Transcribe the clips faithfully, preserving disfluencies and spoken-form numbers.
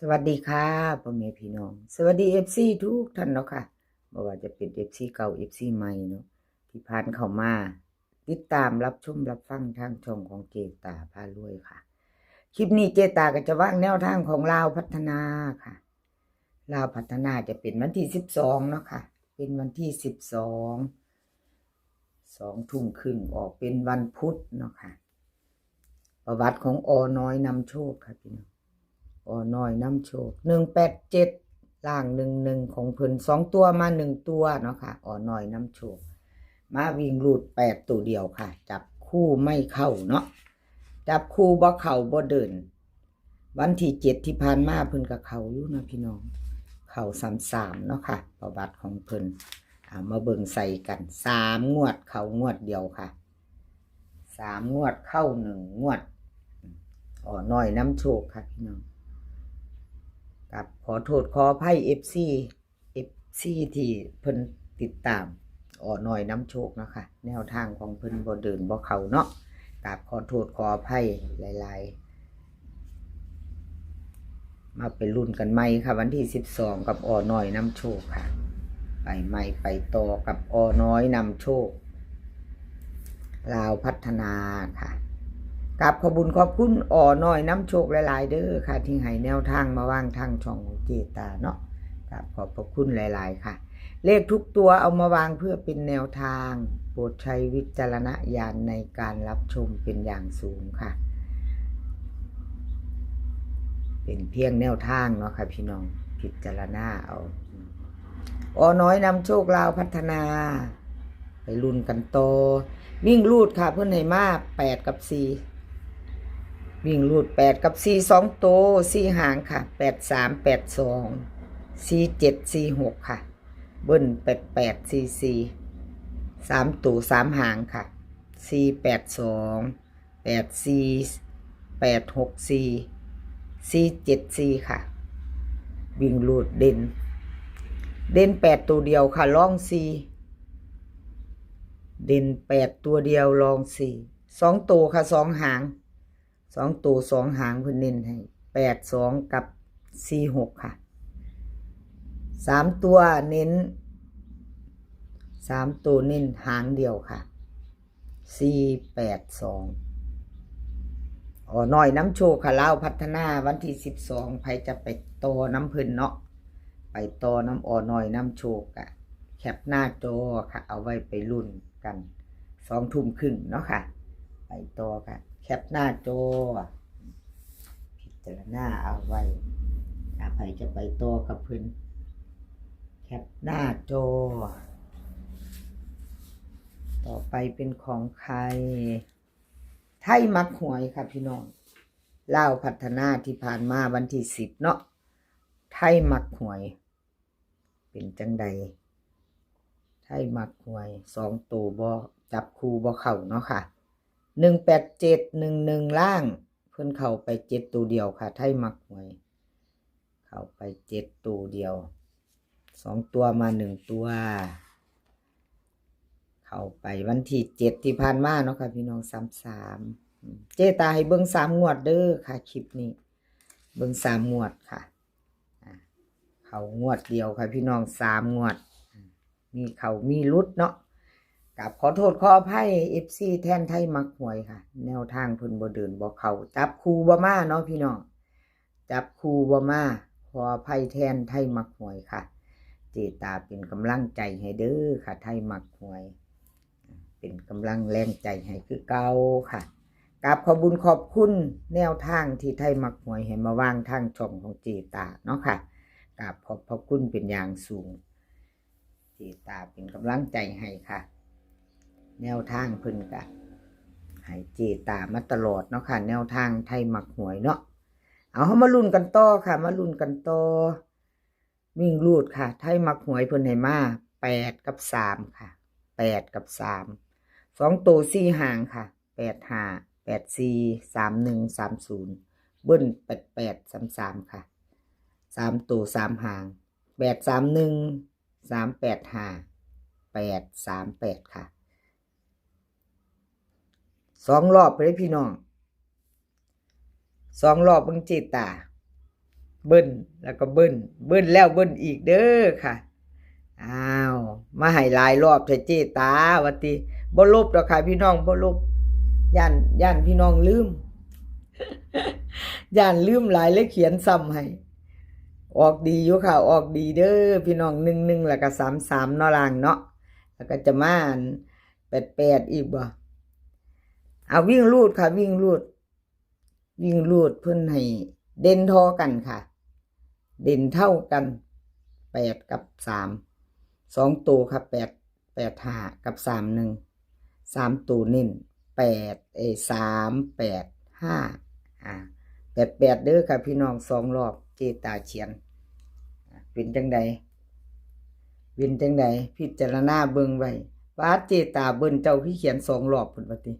สวัสดีค่ะ พ่อแม่พี่น้อง สวัสดี เอฟซี ทุกท่านเนาะค่ะ บ่ว่าจะเป็น เอฟซี เก่า เอฟซี ใหม่เนาะ ที่ผ่านเข้ามา ติดตามรับชมรับฟังทางช่องของเจตาพารวยค่ะ คลิปนี้เจตาก็จะวางแนวทางของลาวพัฒนาค่ะ ลาวพัฒนาจะเป็นวันที่ สิบสอง เนาะค่ะ เป็นวันที่ สิบสอง สองทุ่มครึ่ง ออกเป็นวันพุธเนาะค่ะ ประวัติของ อ.น้อยนำโชคค่ะพี่น้อง อ.น้อยนำโชค หนึ่งแปดเจ็ด ล่าง หนึ่งหนึ่ง ของเพิ่น สองตัวมา หนึ่งตัวเนาะค่ะ อ.น้อยนำโชค มาวิ่งรูด แปด ตัวเดียวค่ะ จับคู่ไม่เข้าเนาะ จับคู่บ่เข้าบ่เดิน วันที่ เจ็ด ที่ผ่านมาเพิ่นก็เข้าอยู่นะพี่น้อง เข้า สามสาม เนาะค่ะ ประวัติของเพิ่น เอามาเบิ่งใส่กัน สาม งวดเข้างวดเดียวค่ะ สาม งวดเข้า หนึ่ง งวด อ.น้อยนำโชคค่ะพี่น้อง กับขอโทษขออภัย เอฟซี เอฟซี ที่เพิ่นติดตาม อ.น้อยนำโชคเนาะค่ะ แนวทางของเพิ่นบ่เดินบ่เข้าเนาะ กับขอโทษขออภัยหลายๆ มาไปลุ้นกันใหม่ค่ะ วันที่ สิบสอง กับ อ.น้อยนำโชคค่ะ ไปใหม่ไปต่อกับ อ.น้อยนำโชค ลาวพัฒนาค่ะ กับขอบบุญขอบคุณ อ.น้อยนำโชคหลายๆ เด้อค่ะ ที่ให้แนวทางมาวางทางช่องของเจตาเนาะ กับขอบพระคุณหลายๆ ค่ะ เลขทุกตัวเอามาวางเพื่อเป็นแนวทาง โปรดใช้วิจารณญาณในการรับชมเป็นอย่างสูงค่ะ เป็นเพียงแนวทางเนาะค่ะพี่น้อง พิจารณาเอา อ.น้อยนำโชค ลาวพัฒนา ไปลุ้นกันต่อ วิ่งรูดค่ะ เพิ่นให้มา แปด กับ สี่ วิ่งรูด แปด กับ สี่ สอง ตัว สี่ หางค่ะ แปดสาม แปดสอง สี่เจ็ด สี่หก ค่ะ เบิ้ล แปดแปด สี่สี่ สาม ตัว สาม หางค่ะ สี่แปดสอง แปดสี่ แปดหกสี่ สี่เจ็ดสี่ ค่ะ วิ่งรูดเด่น เด่น แปด ตัวเดียวค่ะ รอง สี่ เด่น แปด ตัวเดียว รอง สี่ สอง ตัวค่ะ สอง หาง สอง ตัว สอง หางเพิ่นเน้นให้ แปดสอง กับ สี่หก ค่ะ สาม ตัวเน้น สาม ตัวเน้นหางเดียวค่ะ สี่แปดสอง อ.น้อยนำโชคค่ะ ลาวพัฒนา วันที่ สิบสอง ไผจะไปต่อนำเพิ่นเนาะ ไปต่อนำ อ.น้อยนำโชคอะ แคปหน้าจอค่ะ เอาไว้ไปลุ้นกัน สองทุ่มครึ่งเนาะค่ะ ไปต่อค่ะ แคปหน้าจอ พิจารณาเอาไว้ ถ้าไผจะไปต่อกับเพิ่น แคปหน้าจอ ต่อไปเป็นของใคร ไทยมักหวยค่ะพี่น้อง ลาวพัฒนาที่ผ่านมาวันที่ สิบ เนาะ ไทยมักหวย เป็นจังใด ไทยมักหวย สอง ตัวบ่ จับคู่บ่เข้าเนาะค่ะ หนึ่งแปดเจ็ด หนึ่งหนึ่ง ล่าง เพิ่นเข้าไป เจ็ด ตัวเดียวค่ะ ไทยมักหวย เข้าไป เจ็ด ตัวเดียว สอง ตัวมา หนึ่ง ตัว เข้าไปวันที่ เจ็ด ที่ผ่านมาเนาะค่ะพี่น้อง สามสาม อืม เจตาให้เบิ่ง สาม งวดเด้อค่ะ คลิปนี้ เบิ่ง สาม งวดค่ะ อ่า เข้างวดเดียวค่ะพี่น้อง สาม งวด อ่า มีเข้ามีหลุดเนาะ กับขอโทษขออภัย เอฟซี แทนไทยมักหวยค่ะ แนวทางเพิ่นบ่เดินบ่เข้า จับคู่บ่มาเนาะพี่น้อง จับคู่บ่มา ขออภัยแทนไทยมักหวยค่ะ เจตาเป็นกำลังใจให้เด้อค่ะ ไทยมักหวย เป็นกำลังแรงใจให้คือเก่าค่ะ กราบขอบบุญขอบคุณแนวทางที่ไทยมักหวยให้มาวางทางช่องของเจตาเนาะค่ะ กราบขอบพระคุณเป็นอย่างสูง เจตาเป็นกำลังใจให้ค่ะ แนวทางเพิ่นกะให้เจตามาตลอดเนาะค่ะ แนวทางไทยมักหวยเนาะ เอา เฮามาลุ้นกันต่อค่ะ มาลุ้นกันต่อ วิ่งรูดค่ะ ไทยมักหวยเพิ่นให้มา แปด กับ สาม ค่ะ แปด กับ สาม สอง ตัว สี่ หางค่ะ แปดห้า แปดสี่ สามหนึ่ง สามศูนย์ เบิ้ล แปดแปด สามสาม ค่ะ สาม ตัว สาม หาง แปดสามหนึ่ง สามแปดห้า แปดสามแปด ค่ะ สอง รอบเลยพี่น้อง สอง รอบเบิ่งเจตา เบิ้ล แล้วก็เบิ้ล เบิ้ลแล้วเบิ้ลอีกเด้อค่ะ อ้าว มาให้หลายรอบแท้เจตา ว่าติ บ่ลบดอกค่ะพี่น้อง บ่ลบ ย่าน ย่านพี่น้องลืม ย่านลืมหลายเลยเขียนซ้ำให้ ออกดีอยู่ค่ะ ออกดีเด้อพี่น้อง หนึ่งหนึ่ง แล้วก็ สามสาม เนาะล่างเนาะ แล้วก็จะมาอัน แปดแปด อีกบ่ เอาวิ่งรูดค่ะ วิ่งรูด วิ่งรูดเพิ่นให้เด่นเท่ากันค่ะ เด่นเท่ากัน แปด กับ สาม สองตัวค่ะ แปด แปดห้า กับ สามหนึ่ง สามตัวเน้น แปด เอ้ย สามแปดห้า อ่า แปดแปด เด้อค่ะพี่น้อง สองรอบ เจตาเขียน อ่า เป็นจังใด เป็นจังใด พิจารณาเบิ่งไว้ ว่าเจตาเบิ้ลเจ้าคือเขียนสองรอบพุ้นว่าติ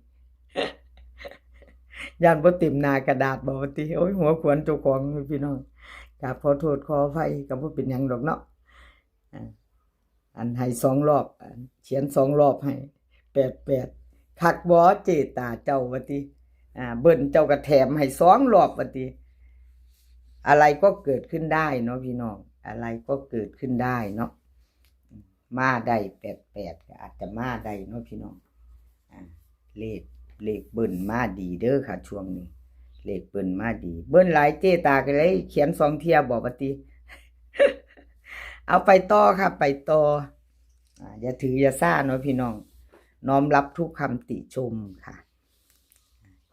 ย่านบ่เต็มหน้ากระดาษบ่ว่าติ โอ้ย หัวขวัญเจ้าของเลยพี่น้อง กราบขอโทษขออภัย ก็บ่เป็นหยังดอกเนาะ อ่า อันให้สองรอบ อันเขียนสองรอบให้ แปดแปด คักบ่เจตาเจ้าว่าติ อ่า เบิ้ลเจ้าก็แถมให้สองรอบว่าติ อะไรก็เกิดขึ้นได้เนาะพี่น้อง อะไรก็เกิดขึ้นได้เนาะ มาได้ แปดแปด ก็อาจจะมาได้เนาะพี่น้อง อ่า เลข เลขเบิ้ลมาดีเด้อค่ะ ช่วงนี้ เลขเบิ้ลมาดี เบิ้ลหลายเจตาก็เลยเขียนสองเที่ยบอกว่าติ เอาไปต่อค่ะ ไปต่อ อ่า อย่าถืออย่าซ่าเนาะพี่น้อง น้อมรับทุกคำติชมค่ะ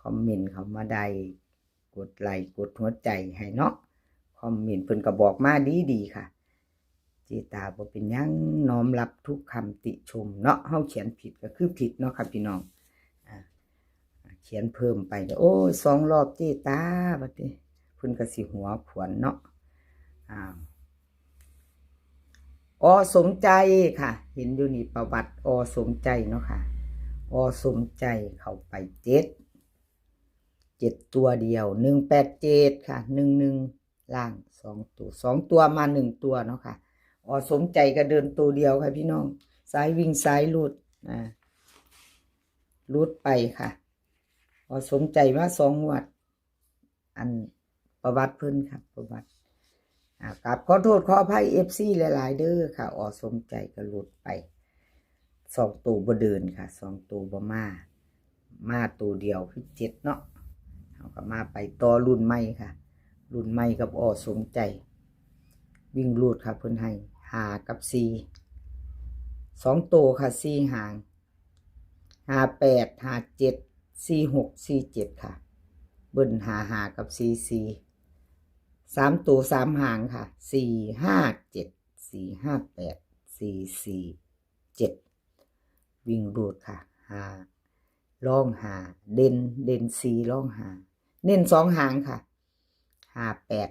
คอมเมนต์เข้ามาได้ กดไลค์กดหัวใจให้เนาะ คอมเมนต์เพิ่นก็บอกมาดีๆค่ะ เจตาบ่เป็นหยัง น้อมรับทุกคำติชมเนาะ เฮาเขียนผิดก็คือผิดเนาะค่ะพี่น้อง อ่า เขียนเพิ่มไป โอ้ย สองรอบเจตา บัดนี้ เพิ่นก็สิหัวขวัญเนาะ อ้าว อ.สมใจค่ะ เห็นอยู่นี่ประวัติ อ.สมใจเนาะค่ะ อ.สมใจเข้าไปเจ็ด เจ็ดตัวเดียว หนึ่งแปดเจ็ดค่ะ หนึ่งหนึ่ง ล่างสองตัว สองตัวมาหนึ่งตัวเนาะค่ะ อ.สมใจก็เดินตัวเดียวค่ะพี่น้อง สายวิ่งสายรูด อ่า รูดไปค่ะ อ.สมใจมาสองงวด อันประวัติเพิ่นค่ะ ประวัติ อ่า กราบขอโทษขออภัย เอฟซี หลายๆเด้อค่ะ อ.สมใจก็รูดไป สองตัวบ่เดินค่ะ สองตัวบ่มา มาตัวเดียวคือเจ็ดเนาะ เฮาก็มาไปต่อรุ่นใหม่ค่ะ รุ่นใหม่กับ อ.สมใจ วิ่งรูดค่ะ เพิ่นให้ห้ากับสี่ สองตัวค่ะ สี่หาง ห้าแปด ห้าเจ็ด สี่หก สี่เจ็ดค่ะ เบิ้ลห้าห้ากับสี่สี่ สามตัวสามหางค่ะ สี่ห้าเจ็ด สี่ห้าแปด สี่สี่เจ็ด วิ่งรูดค่ะ ห้า ร่องห้า เด่น เด่นสี่ ร่องห้า เน้นสองหางค่ะ ห้าแปด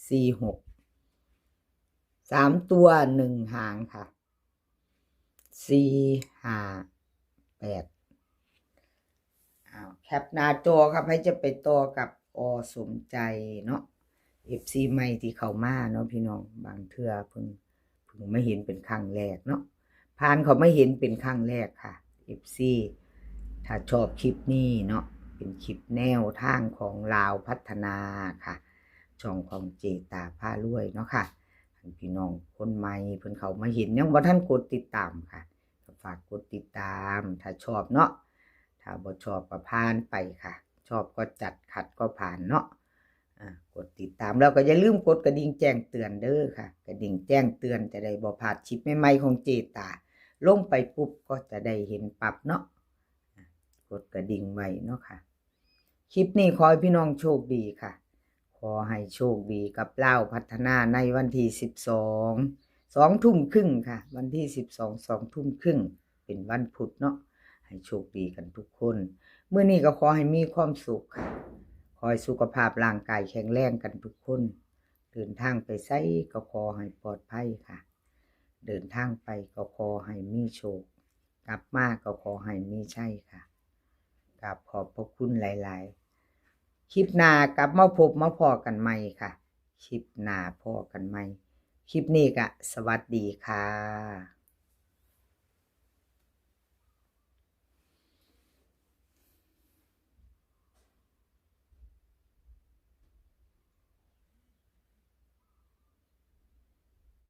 สี่หก สามตัวหนึ่งหางค่ะ สี่ห้าแปด อ้าว แคปหน้าจอครับ ให้จะไปต่อกับ อ.สมใจเนาะ เอฟซี ใหม่ที่เข้ามาเนาะพี่น้อง บางเทื่อเพิ่ง เพิ่งมาเห็นเป็นครั้งแรกเนาะ ผ่านเข้ามาเห็นเป็นครั้งแรกค่ะ เอฟซี ถ้าชอบคลิปนี้เนาะ เป็นคลิปแนวทางของลาวพัฒนาค่ะ ช่องของเจตาพารวยเนาะค่ะ ให้พี่น้องคนใหม่เพิ่นเข้ามาเห็น ยังบ่ทันกดติดตามค่ะ ก็ฝากกดติดตาม ถ้าชอบเนาะ ถ้าบ่ชอบก็ผ่านไปค่ะ ชอบก็จัด ขัดก็ผ่านเนาะ อ่า กดติดตามแล้วก็อย่าลืมกดกระดิ่งแจ้งเตือนเด้อค่ะ กระดิ่งแจ้งเตือนจะได้บ่พลาดคลิปใหม่ๆของเจตา ลงไปปุ๊บก็จะได้เห็นปั๊บเนาะ อ่ะ กดกระดิ่งไว้เนาะค่ะ คลิปนี้ขอให้พี่น้องโชคดีค่ะ ขอให้โชคดีกับลาวพัฒนาในวันที่สิบสอง สองทุ่มครึ่งค่ะ วันที่สิบสอง สองทุ่มครึ่ง เป็นวันพุธเนาะ ให้โชคดีกันทุกคน มื้อนี้ก็ขอให้มีความสุขค่ะ ขอให้สุขภาพร่างกายแข็งแรงกันทุกคน เดินทางไปไสก็ขอให้ปลอดภัยค่ะ เดินทางไปก็ขอให้มีโชค กลับมาก็ขอให้มีชัยค่ะ กราบขอบพระคุณหลายๆ คลิปหน้ากลับมาพบมาพ้อกันใหม่ค่ะ คลิปหน้าพ้อกันใหม่ คลิปนี้ก็สวัสดีค่ะ